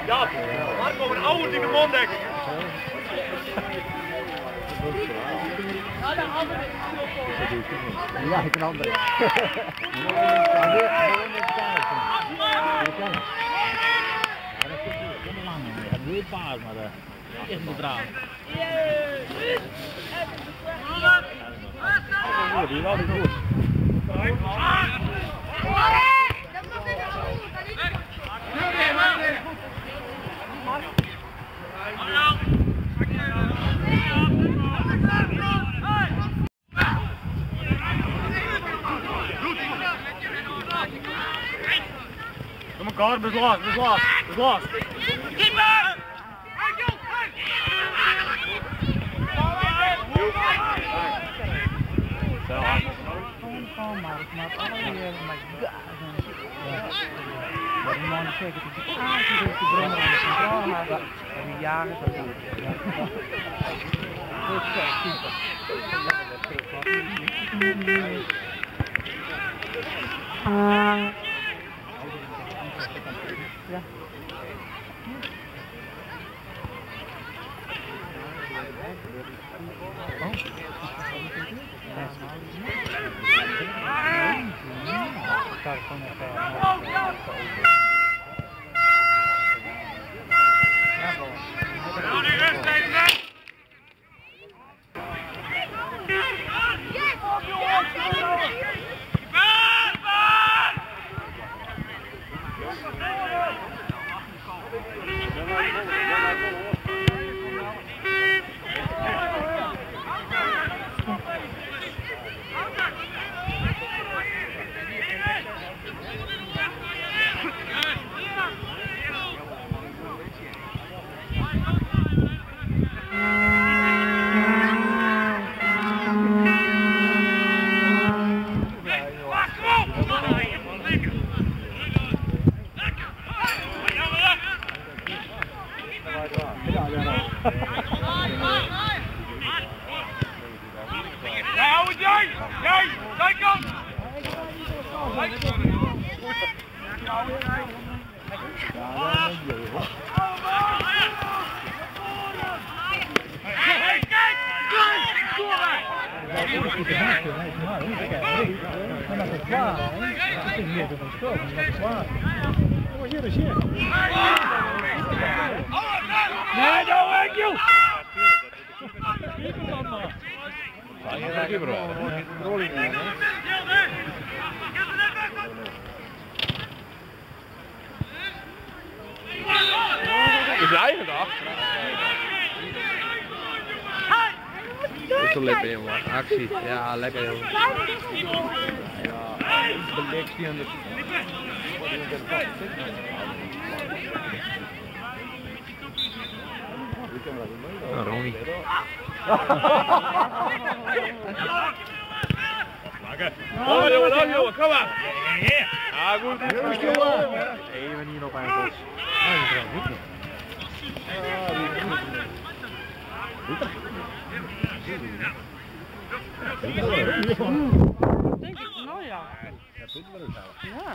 Jaap, Jaap, Marco een oude in de mond denk ik. Ja, ik een andere. Ja, dat is paas, maar echt moet eraan. Die is altijd goed. Kom elkaar, beslaat, beslaat, beslaat. Keeper! Maar ik maak alle my god. Ja. Die man zegt het is aan de brommer aan de centrale, maar die jagers dat doen. Dat is super. Ja. Oh. Nee, nou werk joh! Is het eigen dag? Is zo lekker jongen, actie. Ja, lekker jongen. Ja, de die aan de... Oh, Ronnie. Oh jongen, dan jongen, kom maar! Ja, goed. Even hier op enkels. Denk ik, nou ja. Ja.